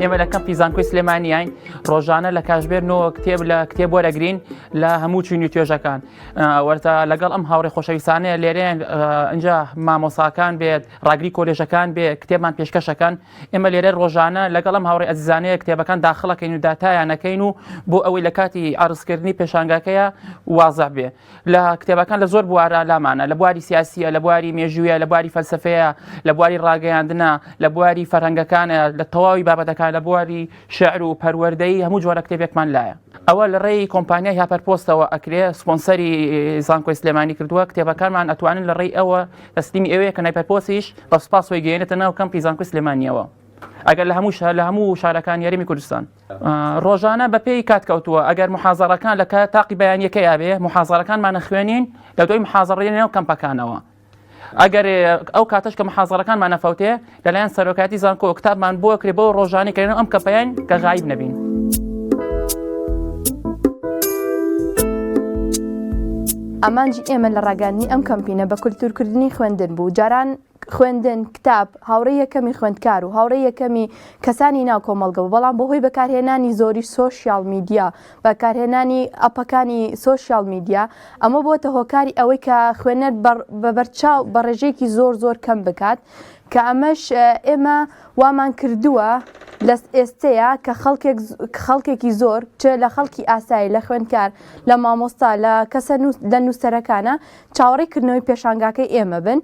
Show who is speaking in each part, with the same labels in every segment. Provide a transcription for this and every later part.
Speaker 1: ئێمە لە کەمپی زانکۆی سلێمانیین ڕۆژانە لە کاژمێر نۆ کتێب لە کتێب وەرەگرین لە هەموو چین و توێژەکان وەرتە لەگەڵ ئەم هاوڕێ خۆشەویستانەیە لێرەیان ئینجا مامۆساکان بێت ڕاگری کۆلێژەکان بێ کتێبمان پێشکەشەکەن ئێمە لێرە ڕۆژانە لەگەڵ ئەم هاوڕێ ئەزیزانەیە کتێبەکان داخڵەکەین و داتایانەکەین و بۆ ئەوەی لە کاتی عرضکردنی پێشانگاکەیە وازح بێ لە کتێبەکان لە زۆر بوارە لامانە لە بواری سیاسیە لە بواری مێژوویە لە بواری فەلسفەیە لە بواری ڕاگەیاندنە لە بواری فەرهەنگەکانە لە تەواوی بابەتەکان لە بواری شعر و پەروەردەی هەموو جۆرە کتێبێکمان لایە ئەوە لە ڕێی کۆمپانیای هاپەر پۆستەوە ئەکرێ سپۆنسەری زانکۆی سلێمانی کردووە کتێبەکانمان ئەتوانن لە ڕێی ئەوە تەسلیمی ئەوەیە کە نایپەر پۆستیش بە سوپاس خۆی گەیەنێتە ناو کەمپی زانکۆی سلێمانیەوە ئەگەر لە هەموو شار لە هەموو شارەکانی هەرێمی کوردستان ڕۆژانە بەپێی کات کەوتووە ئەگەر محازەڕەکان لە کات تاقی بەیانیەکەیا بێ محازەڕەکانمان ئەخوێنین لە دوای محازەڕەی نێو کەمپەکانەوە ئەگەر ئەو کاتەش کە محازەڕەکانمان نەفەوتێ لەلایەن سەرۆکاتی زانکۆ کتابمان بۆ کرێ بۆ ڕۆژانی کە ئەم کەپیان کە غایب نەبین.
Speaker 2: ئامانجی ئێمە لە ڕاگەیاندنی ئەم کەمپینە بە کولتوورکردنی خوێندن بوو، جاران خوێندن، کتاب، هاوڕێی یەکەمی خوێندکار و هاوڕێی یەکەمی کەسانی ناو کۆمەڵگە بوو، بەڵام بەهۆی بەکارهێنانی زۆری سۆشیال میدیا، بەکارهێنانی ئەپەکانی سۆشیال میدیا، ئەمە بۆتە هۆکاری ئەوەی کە خوێنەر بە بەرچاو بە ڕێژەیەکی زۆر زۆر کەم بکات، کە ئەمەش ئێمە وامان کردووە لە ئێستەیە کە خەڵکێک خەڵکێکی زۆر چ لە خەڵکی ئاسایی لە خوێندکار لە مامۆستا لە کەسە لە نووسەرەکانە چاوەڕێی کردنەوەی پێشانگاکەی ئێمە بن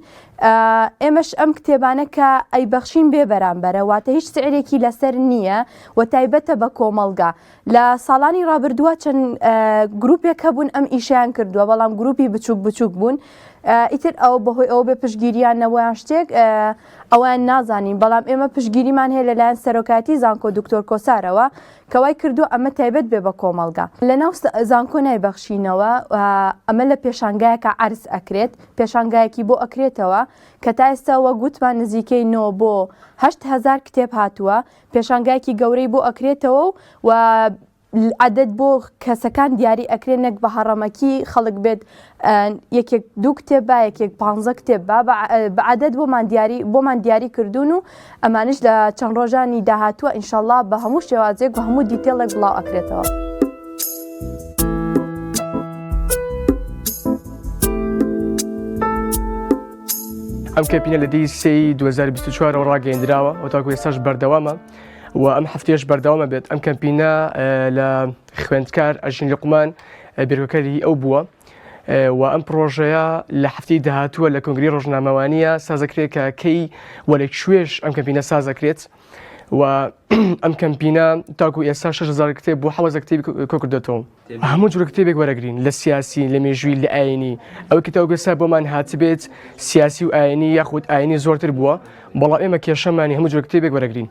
Speaker 2: ئێمەش ئەم کتێبانە کە ئەیبەخشین بێ بەرامبەرە واتە هیچ سعرێکی لەسەر نییە و تایبەتە بە کۆمەڵگا لە ساڵانی ڕابردووە چەند گروپێک هەبوون ئەم ئیشیان کردووە بەڵام گروپی بچووک بچووک بوون ئیتر ئەو بەهۆی ئەو بێ پشگیریان نەبوویان شتێک ئەویان نازانین بەڵام ئێمە پشگیریمان هەیە لەلایەن سەرۆکایەتی زانکۆ دکتۆر کۆسارەوە کە وای کردووە ئەمە تایبەت بێ بە کۆمەڵگا. لەناو زانکۆ نایبەخشینەوە، ئەمە لە پێشانگایەکا عەرز ئەکرێت، پێشانگایەکی بۆ ئەکرێتەوە کە تا ئێستا وەک وتمان نزیکەی نۆ بۆ 8000 کتێب هاتووە، پێشانگایەکی گەورەی بۆ ئەکرێتەوە و عەدەد بۆ کەسەکان دیاری ئەکرێت نەک بە هەڕەمەکی خەڵک بێت یەکێک دوو کتێب با یەکێک پانزە کتێب با بە عەدەد بۆمان دیاری بۆمان دیاری کردوون و ئەمانش لە چەند ڕۆژانی داهاتووە ئینشەڵا بە هەموو شێوازێک و هەموو detail ێک بڵاو ئەکرێتەوە.
Speaker 3: ئەم کەمپینە لە دەی سێی 2024 ەوە ڕاگەیەندراوە و تاکو ئێستاش بەردەوامە و ئەم هەفتەیەش بەردەوامە بێت ئەم کەمپینە لە خوێندکار ئەژین لقمان بیرۆکەری ئەو بووە و ئەم پرۆژەیە لە هەفتەی داهاتووە لە کۆنگری ڕۆژنامەوانیە سازەکرێت کە کەی و لە کوێش ئەم کەمپینە سازەکرێت و ئەم کەمپینە تاکو ئێستا 6000 کتێب بۆ حەوەزە کتێبی کۆکردێتەوە هەموو جۆرە کتێبێک وەرەگرین لە سیاسی لە مێژووی لە ئاینی ئەو کتاو گەسا بۆمان هاتبێت سیاسی و ئاینی یاخود ئاینی زۆرتر بووە بەڵام ئێمە کێشەمانی هەموو جۆرە کتێبێک وەرەگرین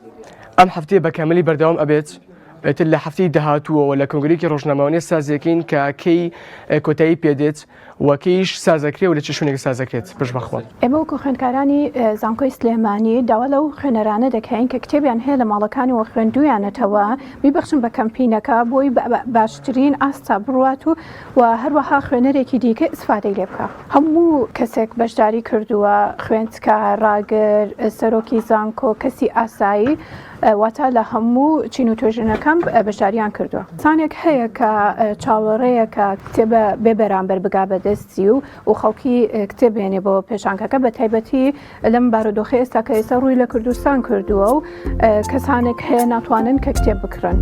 Speaker 3: ئەم هەفتەیە بە کاملی بەردەوام ئەبێت ئیتر لە هەفتەی داهاتووەوە لە کۆنگرەیەکی ڕۆژنامەوانی سازێکین کە کەی کۆتایی پێدێت و کەیش سازەکرێ و لە چ شوێنێک سازەکرێت پشت بەخوا.
Speaker 4: ئێمە وەکو خوێندکارانی زانکۆی سلێمانی داوا لەو خوێنەرانە دەکەین کە کتێبیان هەیە لە ماڵەکانەوە خوێندوویانەتەوە بیبەخشن بە کەمپینەکە بۆی بە باشترین ئاستا بڕوات و و هەروەها خوێنەرێکی دیکە ئیسفادەی لێ بکا. هەموو کەسێک بەشداری کردووە، خوێندکار، ڕاگر، سەرۆکی زانکۆ، کەسی ئاسایی، واتە لە هەموو چین و توێژەکان بەشداریان کردووە. کەسانێک هەیە کە چاوەڕێیە کە کتێبە بێ بەرامبەر بگا بە دەستی و و خەڵکی کتێب بێنێ بۆ پێشانگەکە بە تایبەتی لەم بارودۆخی ئێستا کە ئێستا ڕووی لە کوردستان کردووە و کەسانێک هەیە ناتوانن کە کتێب بکڕن.